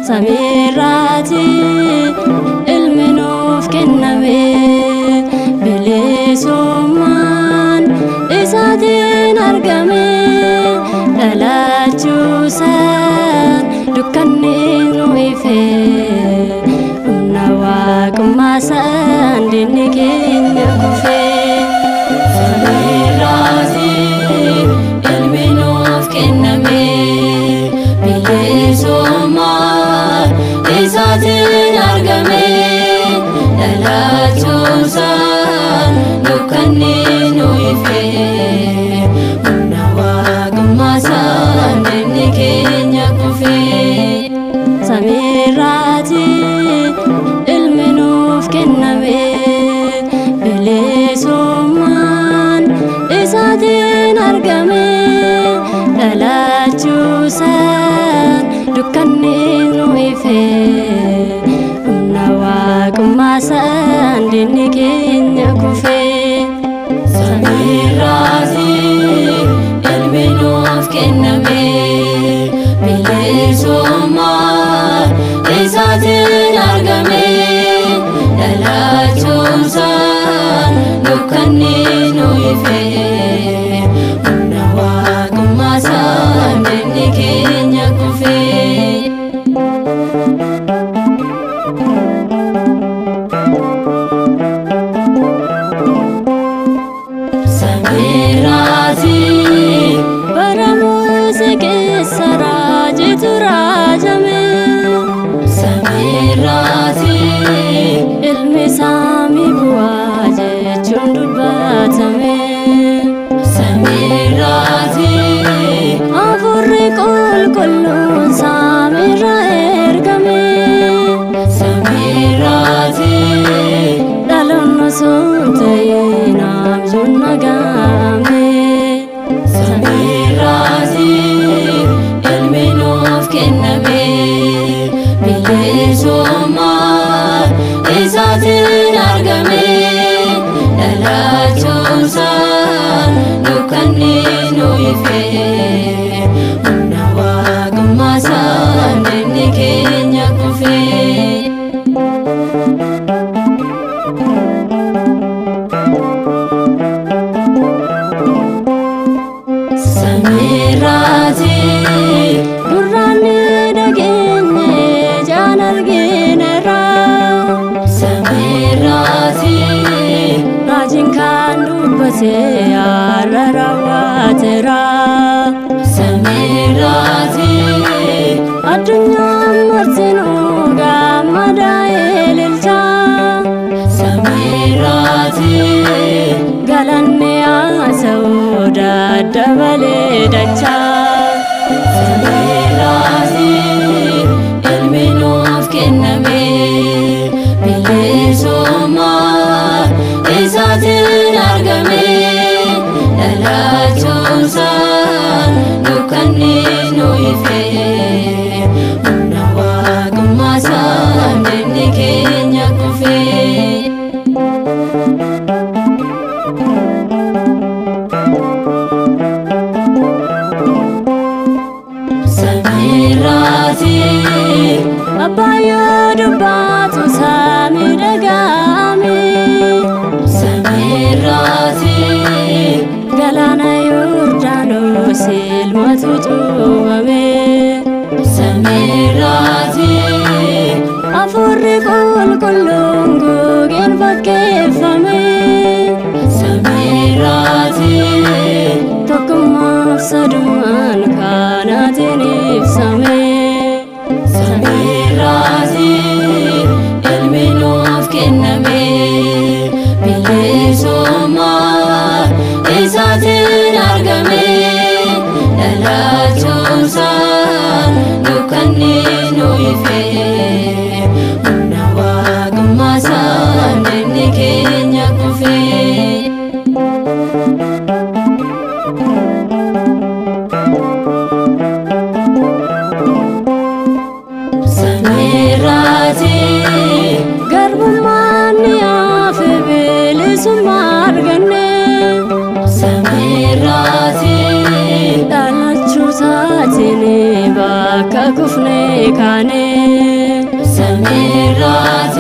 Samiirraati ilmi nuuf kenname, bilisummaan isaatiin argame. Dhalachuusaan dukkanni nu ife, humna waaqummaasaan diinni keenya kufe. Samiirraati ilmi nuuf kenname, bilisummaan isaatiin argame. Dhalachuusaan dukkanni nu ife, humna waaqummaasaan diinni keenya kufe. Samiirraati ilmi nuuf kenname, bilisummaan isaatiin argame. Dhalachuusaan dukkanni nu ife, humna waaqummaasaan diinni keenya kufe. Samiirraati ilmi nuuf kenname, bilisummaan isaatiin argame. Dhalachuusaan dukkanni nu ife, humna waaqummaasaan diinni keenya kufe. Samiirraati Bara Musee keessa raajitu raajame. Samiirraati Ilmi saamii bu'aa jechuun dubbatame. Samiirraati Hafuurri qulqulluun samiirra ergame. Samiirraati Dhaloonni osoo hin ta'in abjuun dhaga'ame. Samiirraati ilmi nuuf kenname, bilisummaan isaatiin argame. Dhalachuusaan dukkanni nu ife, humna waaqummaasaan diinni keenya kufe. Samiirraati Gurraan ni dhageenye, ijaan argineerra. Samiirraati Raajiin kan dubbate har'a raawwateera. Samiirraati Addunyaan martinuu gammada ililcha. Samiirraati Galanni haasa'uu daddabalee dachaa. Samiirraati ilmi nuuf kenname, bilisummaan isaatiin argame. Dhalachuusaan dukkanni nu ife, humna waaqummaasaan diinni keenya kufe. Samiirraati Abbaayoo dubbatu samii dhaga'ame. Samiirraati Galaana Yordaanoos ilmatu cuuphame. Dukkanni nu ife, humna waaqummaa isaan diinni keenya kufe. Samiirraati Garbummaan ni hafe, bilisummaa arganne. Samiirraati Dhalachuu isaatiin bakka kufne kaane. Samiirraati.